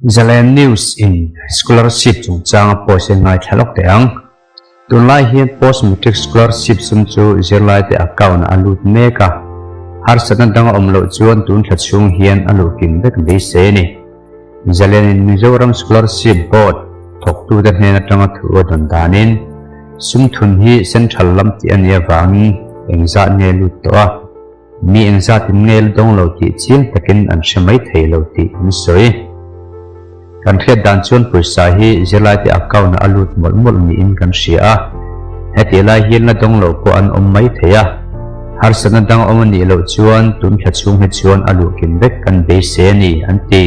Zalen News in Scholarship chungchang a post hi ngaithla lawk teh ang. Tunlai hian Post Matric Scholarship sum chu zirlaite account ah a lut mek a, harsatna dang a awm loh chuan tun thla chhung hian a luh kim vek beisei a ni. Zalen in Mizoram Scholarship Board thawktute hnen atanga thu a dawn danin sum thun hi central lam tih a nih avangin engzat nge lut tawh a, Mi engzatin nge la dawng lo tih chiang takin an hre mai thei lo tih an sawi. Kan hriat dan chuan pawisa hi zirlaite account ah a lut mawlh mawlh niin kan hria a, hetih lai hian la dawng lo pawh an awm mai thei a. Harsatna dang a awm a nih loh chuan tun thla chhung hi chuan a luh kim vek kan beisei a ni, an ti.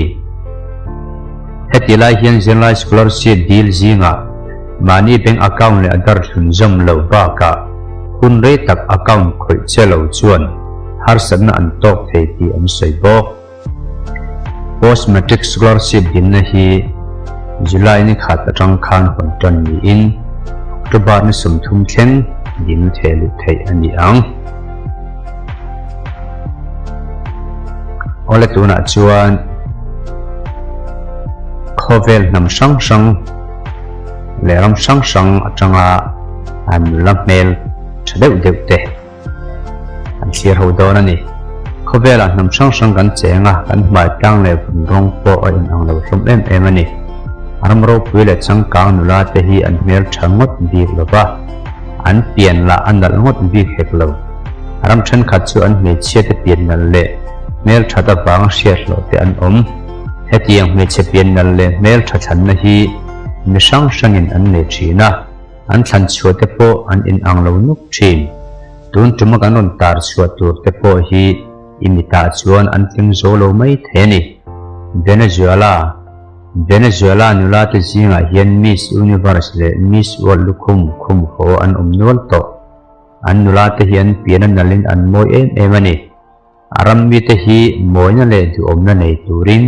Hetih lai hian zirlai scholarship dil zingah mahni bank account leh Aadhaar thlunzawm loh bakah, Hun rei tak account khawih che lo chuan harsatna an tawk thei tih an sawi bawk. Post Matric Scholarship dinna hi July ni khat atang khan hawn tan niin October ni 30 thleng din theh luh theih a ni ang. Awle tunah chuan khawvel hnam hrang hrang leh ram hrang hrang atanga an nula hmel tha deuh deuh te an thlir ho dawn a ni. Khawvelah hnam hrang hrang kan cheng a, kan hmai tlang leh vun rawng pawh a inang lo hlawm em em a ni. A ram ropui leh changkang nula te hi an hmel tha ngawt bik lo va, an pian lah a nalh ngawt bik hek lo. A ram thenkhat chu an hmeichhia te pian nalh leh hmel that avanga hriat hlawh te an awm. Hetiang hmeichhe pian nalh leh hmel tha thlanna hi mi hrang hrangin an nei thin a, an thlan chhuah te pawh an inang lo nuk thin. Tun tuma kan rawn tar chhuah tur te pawh hi i mitah chuan an tling zo lo mai thei a ni. Venezuela Venezuela nula te zingah hian Miss Universe leh Miss World lukhum khum haw an awm nual tawh. An nula te hian pian a nalhin an mawi em em a ni. A ram mite hi mawina leh duhawmna nei turin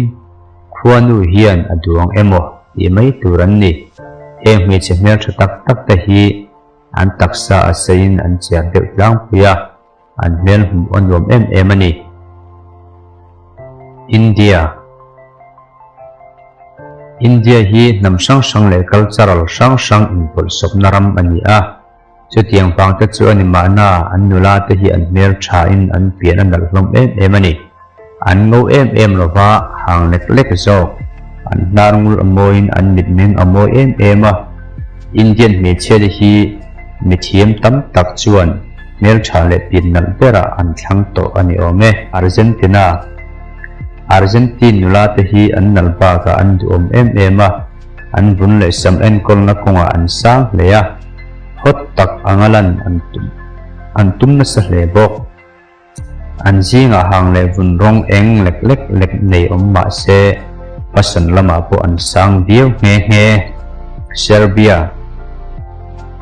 khuanu hian a duang emaw tih mai tur an ni. Heng hmeichhe hmeltha tak tak te hi an taksa a seiin an chiar deuh tlangpui a, an hmel hmuh a nuam em em a ni. India India hi hnam hrang hrang leh cultural hrang hrang inpawlhsawpna ram a ni a. Chutiang vang te chu a ni mahna, an nula te hi an hmel tha in an pian a nalh hlawm em em a ni. An ngo em em lo va, hang lek lek zawk. An hnar ngul a mawiin an mitmeng a mawi em em a. Indian hmeichhia te hi mithiam tam tak chuan hmel tha leh pian nalh berah an thlang tawh a ni awm e. Argentina Argentine nula te hi an nalh bakah an duhawm em em a, an vun leh sam enkawlna kawngah an sang hle a. Hot tak anga lan an tum an tum nasa hle bawk. An zingah hang leh vun rawng eng lek lek lek nei awm mah se fashion lamah pawh an sang viau nghe nghe. Serbia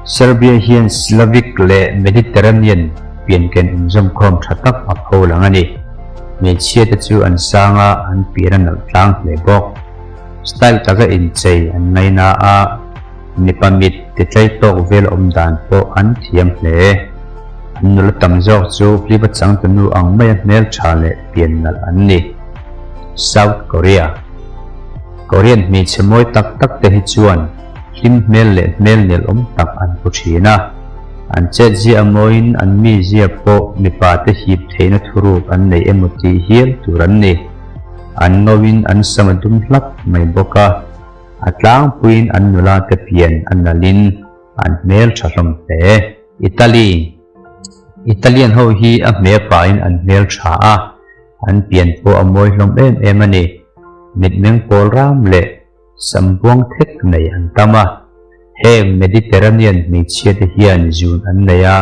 Serbia hian Slavic leh Mediterranean pianken inzawmkhawm tha tak a pho lang a ni. Hmeichhia te chu an sang a, an pian a nalh tlang hle bawk. Style taka inchei an ngaina a. Mipa mit titlei tawk vel awm dan pawh an thiam hle. An nula tam zawk chu Pliva changtunu ang maia hmeltha leh pian nalh an ni. South Korea Korean hmeichhe mawi tak tak te hi chuan hlim hmel leh hmel nel awm tak an pu thin a. An chetzia a mawiin an mizia pawh mipa te hip theihna thuruk an nei emaw tih hial tur an ni. An ngauin an sam a dum hlap mai bawk a. A tlangpuiin an nula te pian a nalhin an hmel tha hlawm hle. Italy Italian ho hi a hmel pahin an hmel tha a, an pian pawh a mawi hlawm em em a ni. Mitmeng pawl ram leh sam buang thek nei an tam a. Heng Mediterranean hmeichhia te hian zun an nei a,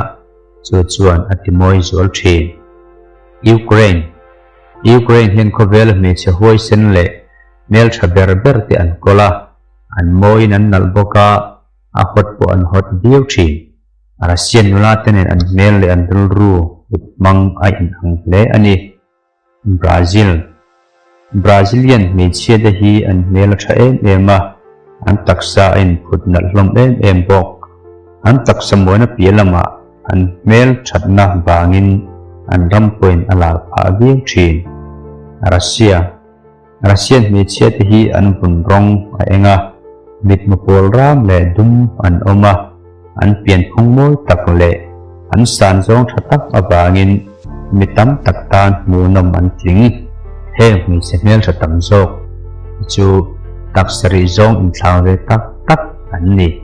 chu chuan a ti mawi zual thin. Ukraine Ukraine hian khawvela hmeichhe huaisen leh Hmeltha ber ber te an kawl a, an mawiin an nalh bawk a, a hawt pawh an hawt viau thin. Russian nula te nen an hmel leh an rilru kut hmang a inang hle a ni. Brazil Brazilian hmeichhia te hi an hmel a tha em em a, an taksa a inphut nalh hlawm em em bawk. An taksa mawina piah lamah an hmel thatna vangin an ram pawhin a lar phah viau thin. Russia. Russian hmeichhia te hi an vun rawng a eng a, mitmu pawl ram leh dum an awm a, an pianphung mawi tak leh an san zawng tha tak avangin mi tam tak tan hmuhnawm an tling. Heng hmeichhe hmeltha tam zawk hi chu taksa rih zawng inthlang ve tak tak an ni.